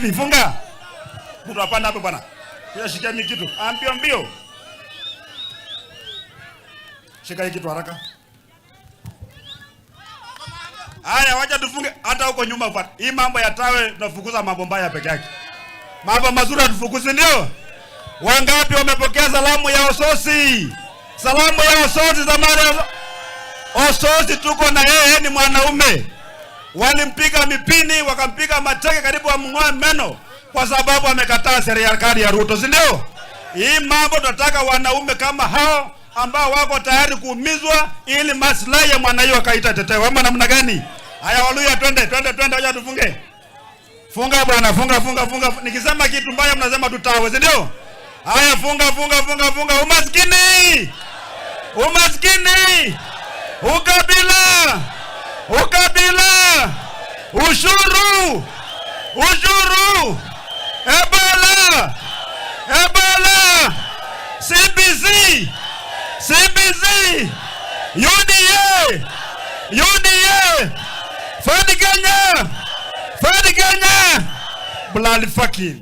hivi, funga. Mtu hapana hapo bwana. Kuja shikia mimi kitu. Ah, mbio mbio. Shika hii kitu haraka. Haya, wacha tufunge hata huko nyuma fuata. Hii mambo ya tawe tunafukuza mambo mbaya peke yake. Mambo mazuri hatufukuzi, ndio? Wangapi wamepokea salamu ya Osotsi? Salamu ya Osotsi zamani. Osotsi tuko na yeye, ni mwanaume. Walimpiga mipini, wakampiga mateke karibu wamng'oe meno kwa sababu amekataa serikali ya Ruto, si ndio? Hii mambo tunataka wanaume kama hao ambao wako tayari kuumizwa ili maslahi ya mwananchi wakaita tetewa, ama namna gani? Haya Waluhya, twende twende twende, wacha tufunge. Funga bwana, funga funga funga. Nikisema kitu mbaya mnasema tutawe, si ndio? Haya, funga funga funga funga. Umaskini, umaskini, ukabila, ukabila, ushuru, ushuru, Ebola, Ebola, CBC, CBC, UDA, UDA, Ford Kenya, Ford Kenya, blood fucking.